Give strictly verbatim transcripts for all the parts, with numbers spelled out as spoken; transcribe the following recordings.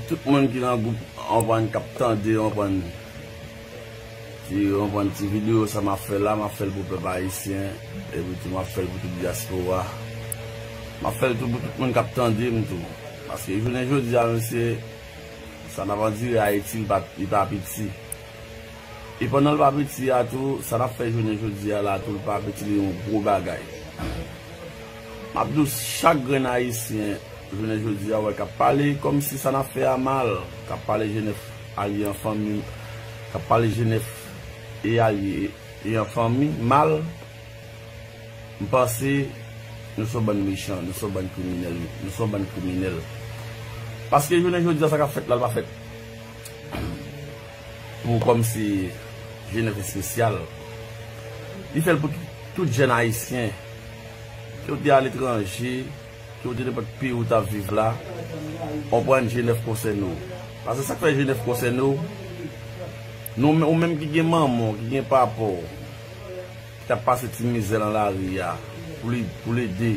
Tout moun ki nan gwoup, w konprann, k ap tande, w konprann, ti, w konprann, ti videyo sa m ap fè la, m ap fè l pou pèp ayisyen, epi tou m ap fè l pou tout dyaspora. M ap fè l tou pou tout moun k ap tande m tou. Paske jounen jodi a, mesye, sa n ap andire Ayiti, li pa, li pa piti. E pandan l pa piti a tou, sa n ap fè jounen jodi a la tou, l pa piti, li yon gwo bagay. M ap di w, chak grenn ayisyen, jounen jodi a, wè, k ap pale kòmsi sa n ap fè a mal, k ap pale Jenèf alye an fanmi, k ap pale Jenèf e alye e an fanmi mal, m panse nou se yon bann mechan, nou se yon bann kriminèl, nou se yon bann kriminèl. Paske jounen jodi a, sa k ap fèt la, l pa fèt pou kòmsi Jenèf espesyal. Li fè l pou tout, tout jèn ayisyen, ke w te aletranje, ke w te nenpòt peyi w t ap viv la, w konprann, Jenèf konsène w. Paske sa k fè Jenèf konsène w, nou, ou menm ki gen manman w, ki gen papa w, ki t ap pase ti mizè nan lari a, pou li, pou l ede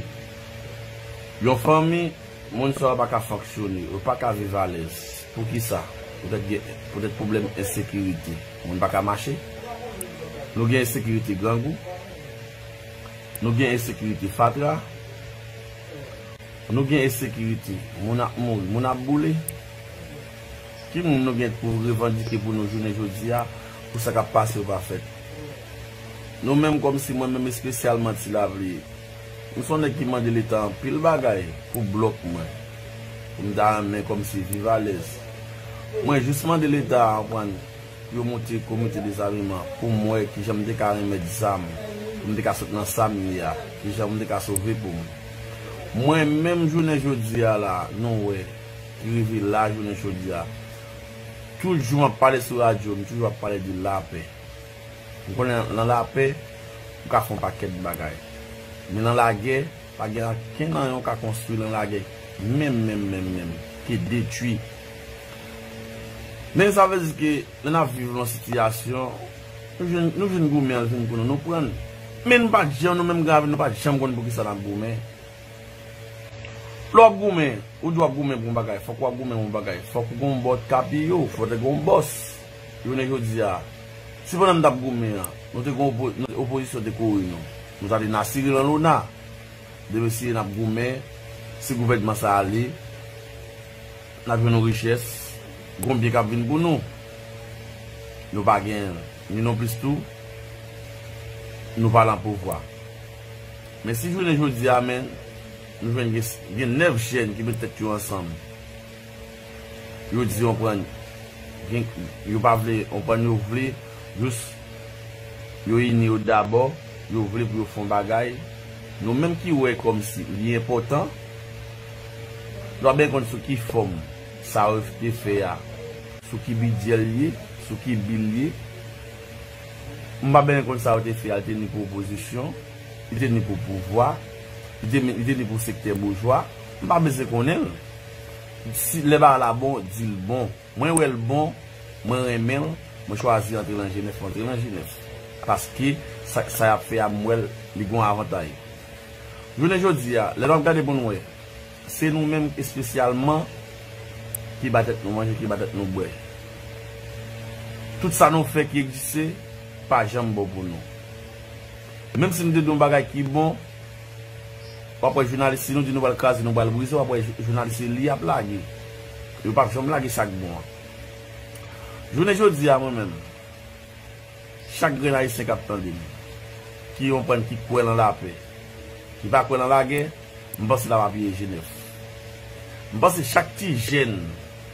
yon fanmi, moun sa yo pa ka fonksyone, yo pa ka viv alèz. Poukisa? Poutèt gen, poutèt pwoblèm ensekirite. Moun pa ka mache. Nou gen ensekirite grangou. Nou gen ensekirite fatra. Nou gen ensekirite. Moun ap mouri, moun ap boule. Ki moun nou gen pou revandike pou nou jounen jodi a, pou sa k ap pase yo pa fèt? Nou menm kòmsi mwen menm espesyalman Ti Lapli, m se yon nèg ki mande Leta anpil bagay pou blòk mwen, pou m ta renmen kòmsi viv alèz. Mwen jis mande Leta a, konprann, pou yo monte komite dezameman, pou m wè kijan m te ka renmèt zam, pou m te ka sot nan sa m ye a, kijan m te ka sove pou m. Mwen menm jounen jodi a la, nou wè, ki rive la jounen jodi a. Tout jou m ap pale sou radyo, m toujou ap pale de lapè. M konnen nan lapè, ou ka fè yon pakèt bagay. Men nan lagè, pa gen ankenn anyen ou ka konstwi nan lagè. Menm, menm, menm, menm. Ke detwi. Men sa vle di ke lè n ap viv yon sitiyasyon, nou jwenn, nou jwenn goumen an vin pou nou, nou pran l. Men nou pa t janm, nou menm grave, nou pa t janm konn poukisa n ap goumen. Lè w ap goumen, ou di w ap goumen pou yon bagay, fòk w ap goumen pou yon bagay, fòk ou gen yon bò t ka piye w, fòk te gen yon bòs. Jounen jodi a, si pandan n t ap goumen an, nou te gen opo-, nou, opozisyon te kore nou, nou ta di n a siri lan lona. Demen si n ap goumen, si gouvènman sa ale, n ap jwenn yon richès, gon byen k ap vin pou nou. Nou pa gen, ni nonplis tou, nou pa lan pouvwa. Men si jounen jodi a, men, nou jwenn gen, gen nèf jèn ki met tèt yo ansanm. Yo di, konprann, gen, yo pa vle, konprann, yo vle jis yo ini yo dabò, yo vle pou yo fè yon bagay. Nou menm ki wè kòmsi li enpòtan, nou pa byen konn sou ki fòm sa yo te fè a, sou ki bidjè l ye, sou ki bi l ye. M pa byen konn sa yo te fè a, li te ni pou opozisyon, li te ni pou pouvwa, li te, li te ni pou sektè boujwa. M pa bezwen konnen l. Si lè bagay la bon, di l bon. Mwen wè l bon, mwen renmen l, mwen chwazi antre lan Jenèf, mwen antre lan Jenèf. Paske sa, sa y ap fè a, m wè l, li gon avantay. Jounen jodi a, lè n ap gade pou n wè, se nou menm espesyalman ki ba tèt nou manje, ki ba tèt nou bwè. Tout sa nou fè ki egziste, pa janm bon pou nou. Menm si nou te di yon bagay ki bon, w ap wè jounalis, si nou di nou pral kraze, nou pral brize, w ap wè jou-, jounalis se li y ap lage. Yo p ap janm lage sa k bon an. Jounen jodi a, mwen menm, chak grenn ayisyen k ap tande m, ki konprann, ki kwè lan lapè, ki pa kwè lan lagè, m panse l ap apiye Jenèf. M panse chak ti jèn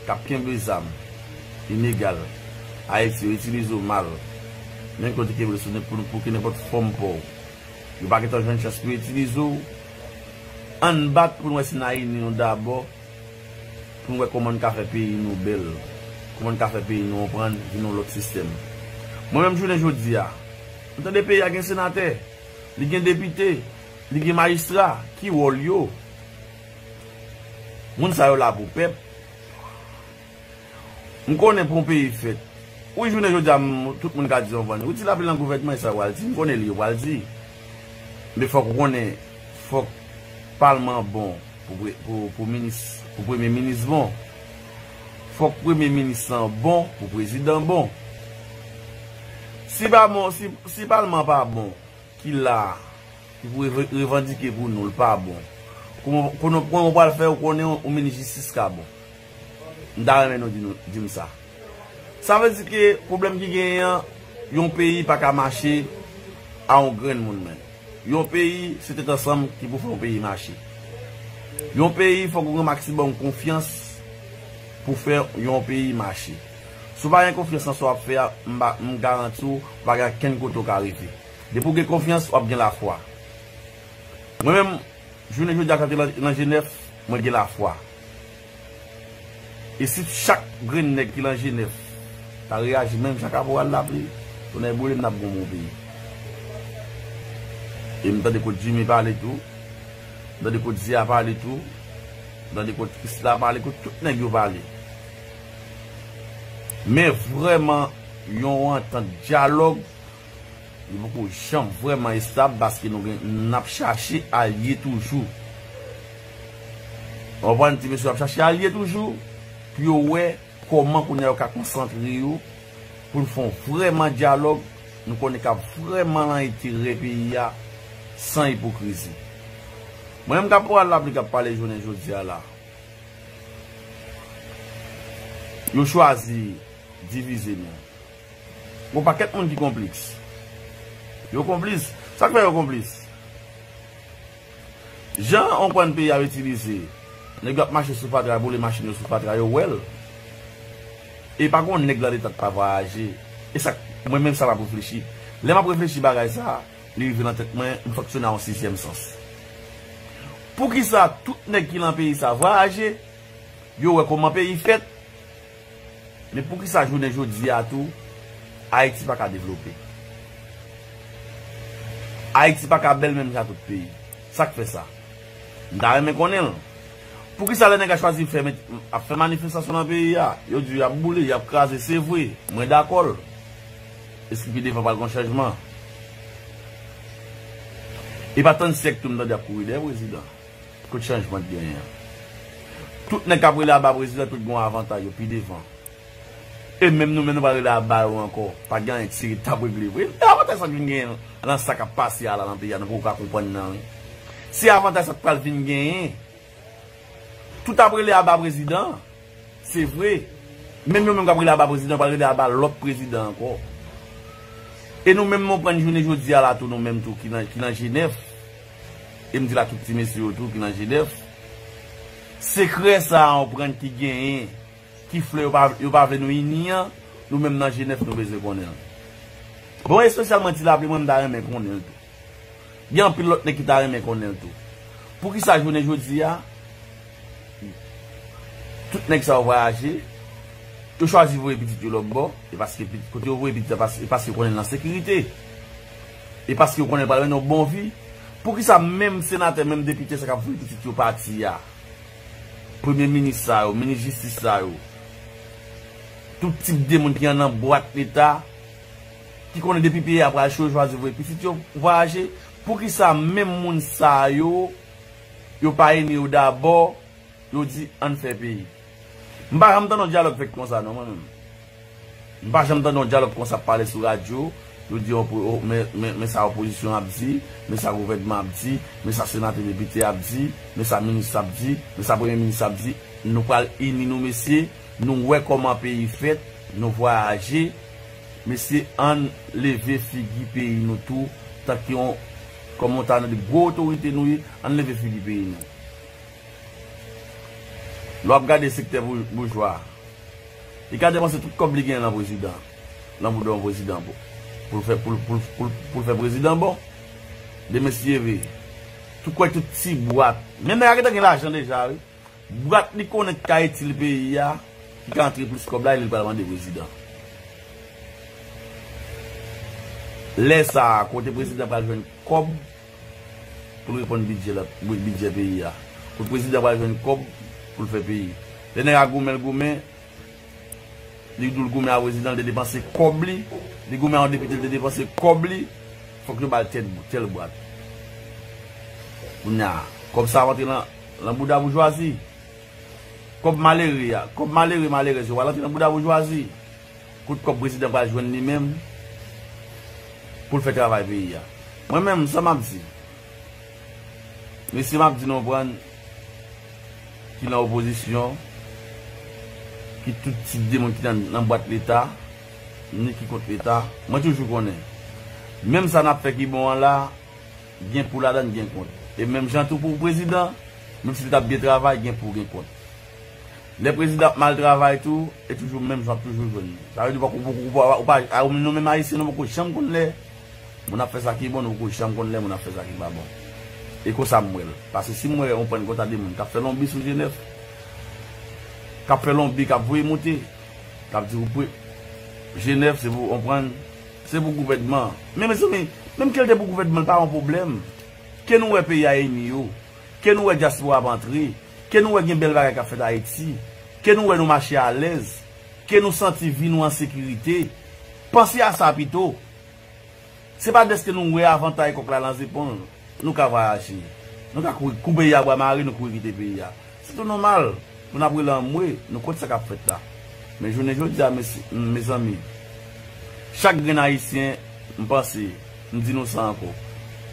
k ap kenbe zam ilegal Ayiti, yo itilize w mal. Menm ke w te kenbe l sou nen-, pou, pou ke nenpòt fòm pa w. Yo pa gentan jwenn chans pou yo itilize w. Ann bat pou n wè si n a ini nou dabò, pou n wè kòman n ka fè peyi nou bèl, kòman n ka fè peyi nou konprann, vin yon lòt sistèm. Mwen menm jounen jodi a, m tande peyi a gen senatè, li gen depite, li gen majistra, ki wòl yo? Moun sa yo la pou pèp. M konnen pou yon peyi fèt. Wi, jounen jodi a, m, tout moun ka di yon vann. Wi, Ti Lapli lan gouvènman, e sa yo pral di. M konnen li yo pral di. Men fòk ou konnen, fòk palman bon pou pre-, pou, pou minis, pou premye minis bon. Fòk premye minis lan bon pou prezidan bon. Si pa bon, si, si palman pa bon, ki la, ki pou reve- revandike pou nou, l pa bon. Kòman, kòman, kòman w pral fè ou konnen yon, yon minis jistis ka bon? M ta renmen nou di, nou di m sa. Sa vle di ke pwoblèm ki genyen an, yon peyi pa ka mache a yon grenn moun menm. Yon peyi, se tèt ansanm ki pou fè yon peyi mache. Yon peyi, fòk ou gen maksimòm konfyans pou fè yon peyi mache. Si w pa gen konfyans nan sa w ap fè a, m pa- m garanti w, w pa gen kenn kote w ka rive. Depi w gen konfyans, w ap gen lafwa. Mwen menm, jounen jodi a, kanpe nan, nan Jenèf, mwen gen lafwa. E si chak grenn nèg ki nan Jenèf ta reyaji menm jan Kaporal Lapli, tonnè boule m, n ap gon bon peyi. E m tande kot Jimmy pale tou, m tande kot Zia pale tou, m tande kot Krisla pale, kot tout nèg yo pale. Men vrèman, yon antant dyalòg, li poko janm vrèman estab paske nou gen, n ap chache alye toujou. Ou konprann, ti mesye ap chache alye toujou pou yo wè kòman kounye a yo ka konsantre yo pou n fè yon vrèman dyalòg, nou konnen k ap vrèman nan enterè peyi a san ipokrizi. Mwen menm Kaporal Lapli k ap pale jounen jodi a la, yo chwazi divize nou. Gon pakèt moun ki konplis. Yo konplis. Sa k fè yo konplis? Jan yon kòn peyi ap itilize, nèg yo ap mache sou fatra, boule machin yo sou fatra, yo wè l. E pa gon nèg nan leta k pa vwayaje. E sa k- mwen menm sa m ap reflechi. Lè m ap reflechi bagay sa, li rive nan tèt mwen, m fonksyone a yon sizyèm sans. Poukisa tout nèg ki nan peyi sa vwayaje, yo wè kòman peyi fèt, men poukisa jounen jodi a tou, Ayiti pa ka devlope? Ayiti pa ka bèl menm jan tout peyi. Sa k fè sa? M ta renmen konnen l. Poukisa lè nèg a chwazi fè, ap fè manifestasyon nan peyi a, yo di y ap boule, y ap kraze, se vre, mwen dakò l. Èske pi devan pral gon chanjman? E pa tann syèk tou m tande y ap kouri dèyè prezidan. Kot chanjman t genyen an? Tout nèg k ap rele aba prezidan, tout gen yon avantaj yo pi devan. E menm nou menm nou pral rele aba yo ankò. Pa gen anyen ki serye t ap regle vre. E avantaj sa k vin genyen nan sa k ap pase a la nan peyi a, nou poko ka konprann nan, wi. Se avantaj sa k pral vin genyen. Tout ap rele aba prezidan. Se vre. Menm yo menm k ap rele aba prezidan, pral rele aba lòt prezidan ankò. E nou menm nou pran jounen jodi a la tou, nou menm tou ki nan, ki nan Jenèf. E m di la tout ti mesye yo tou ki nan Jenèf. Sekrè sa a ou pran ki genyen, ki fè yo pa, yo pa vle nou ini an, nou menm nan Jenèf nou bezwen konnen l. Bon, espesyalman Ti Lapli, mwen m ta renmen konnen l tou. Gen anpil lòt nèg ki ta renmen konnen l tou. Poukisa jounen jodi a, tout nèg sa yo vwayaje, yo chwazi voye pitit yo lòt bò, e paske pit- kote yo voye pitit la, pas- e paske yo konnen l nan sekirite. E paske yo konnen l pral mennen yon bon vi. Poukisa menm senatè, menm depite sa k ap voye pitit yo pati a, premye minis sa yo, minis jistis sa yo, tout tip de moun ki annan bwat leta, ki konnen depi peyi a pral cho, yo chwazi voye pitit yo vwayaje? Poukisa menm moun sa yo, yo pa ini yo dabò, yo di ann fè peyi? M pa janm tande yon dyalòg fèt konsa non, mwen menm. M pa janm tande yon dyalòg konsa ap pale sou radyo, yo di opo- o- men, men, men sa opozisyon ap di, men sa gouvènman ap di, men sa senatè depite ap di, men sa minis ap di, men sa premye minis ap di. Nou pral ini nou, mesye, nou wè kòman peyi fèt, nou vwayaje. Mesye, ann leve figi peyi nou tou, tanke yon, kòm yon ta nan de gwo otorite nou ye, ann leve figi peyi nou. Lè w ap gade sektè bou- boujwa, li ka depanse tout kòb li genyen nan prezidan, nan bouda yon prezidan pou, pou l fè, pou, l- pou, l- pou, l- pou l fè prezidan bon. Demen si Dye vle, tou kwè tout ti bwat. Men nèg la gentan gen lajan deja, wi. Bwat li konnen ki ka itil peyi a, ki ka antre plis kòb la, li pral mande prezidan. Lè sa a, kote prezidan pral jwenn kòb pou l reponn bidjè, la- bidjè peyi a? Kote prezidan pral jwenn kòb pou l fè peyi? Lè nèg a goumen, l goumen, li di w l goumen a prezidan, l te depanse kòb li, li goumen a yon depite, l te depanse kòb li, fòk yo ba l tèl, tèl bwat. Kounye a, kòb sa a rantre nan, nan bouda boujwazi. Kòb malere a, kòb malere, malerèz yo pral antre nan bouda boujwazi. Kote kòb prezidan pral jwenn li menm pou l fè travay peyi a? Mwen menm, sa m ap di, mesye, m ap di nou konprann, ki nan opozisyon, ki tout tip de moun ki nan, nan bwat Leta, ni ki kont Leta, mwen toujou konnen. Menm sa n ap fè ki bon an la, gen pou ladan, gen kont. E menm jan tou pou prezidan, menm si li t ap byen travay, gen pou, gen kont. Lè prezidan ap mal travay tou, e toujou menm jan w ap toujou jwenn li. Sa vle di, ou pa, ou pa, ou pa, ou pa, a, nou menm Ayisyen, nou poko janm konn lè moun ap fè sa ki bon, nou poko janm konn lè moun ap fè sa ki pa bon. E konsa m wè l. Paske si m wè yon prann konta de moun k ap fè lonbi sou G nèf, k ap fè lonbi, k ap voye moute, k ap di ou pre-, G nèf se pou, konprann, se pou gouvènman. Men mezanmi, menm ke l te pou gouvènman, l pa yon pwoblèm. Ke nou wè peyi a ini yo. Ke nou wè dyaspora ap antre. Ke nou wè gen bèl bagay k ap fèt Ayiti. Ke nou wè nou mache alèz. Ke nou santi vi nou an sekirite. Panse a sa pito. Se pa dèske nou wè avantay kòk la nan zepon nou ka vwayaje. Nou ka kouri, kou peyi a bwa mare, nou kouri kite peyi a. Se tou nòmal pou n ap rele anmwe, nou kont sa k ap fèt la. Men jounen jodi a, mes-, mezanmi, chak grenn Ayisyen, m panse, m di nou sa ankò,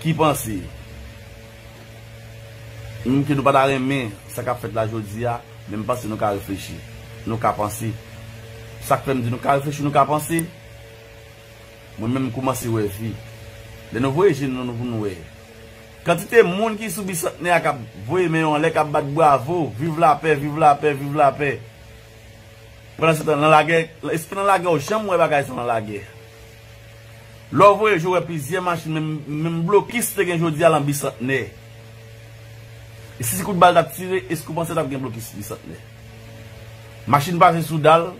ki panse, menm ke nou pa ta renmen sa k ap fèt la jodi a, men m panse nou ka reflechi, nou ka panse. Sa k fè m di nou ka reflechi, nou ka panse, mwen menm, m kòmanse wè fi. Lè nou voye je nou, nou pou nou wè. Kantite moun ki sou Bisantnè a k ap voye men yo anlè, k ap bat bravo, viv lapè, viv lapè, viv lapè. Pandansetan, nan lagè, èske nan lagè ou janm wè bagay sa nan lagè? Lè w voye je w wè plizyè machin, menm, menm blokis te gen jodi a lan Bisantnè. E si kout bal t ap tire, èske w panse t ap gen blokis Bisantnè? Machin pase sou dal,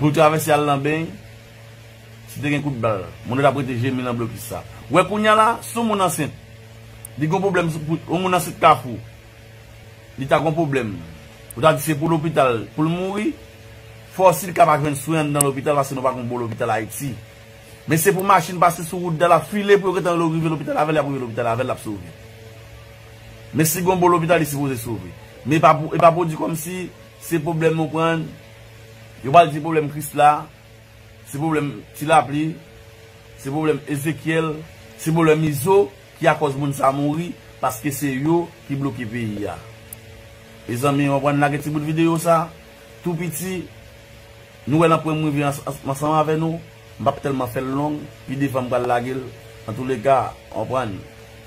pou l travèse al nan beny, si te gen kout bal, moun yo t ap rete jemi nan blokis sa. Wè kounye a la, si yon moun ansent, li gen pwoblèm, sou, pou, yon moun ansent Kafou, li ta gen pwoblèm, ou ta di se pou lopital, pou l mouri, fò si l ka pa jwenn swen anndan lopital, paske nou pa gen bon lopital Ayiti. Men se pou machin pase sou wout dal ap file pou yo gentan rive lopital avè l, y ap rive lopital avè l, l ap sove. Men si gen bon lopital, li sipoze sove. Men e pa pou, e pa pou di kòmsi se pwoblèm nou pran, yo pral di pwoblèm Krisla, se pwoblèm Ti Lapli, se pwoblèm Ezekyèl, se pwoblèm Izo ki akòz moun sa mouri, paske se yo ki bloke peyi a. Mezanmi, w konprann, lage ti bout videyo sa, tou piti, nou wè l an pwen m rive ans-, ans-, ansanm avè nou, m p ap tèlman fè l long, pi devan m pral lage l. Antouleka, w konprann,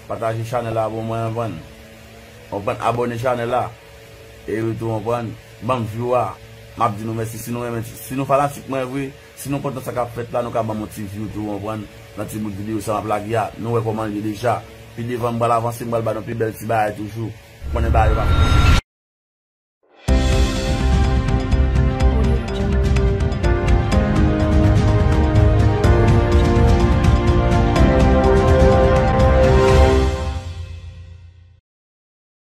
pataje chanèl la pou mwen, w konprann. W konprann, abòne chanèl la. E wi tou, w konprann, ban m view a. M ap di nou mèsi si nou renmen, si nou fanatik mwen vre, si nou kontan sa k ap fèt la, nou ka ban m yon ti view tou, w konprann, nan ti bout videyo sa m ap lage a. Nou wè kòman l ye deja. Pi devan m pral avanse, m pral ba nou pi bèl ti bagay toujou. Konnen bagay yo pa fini.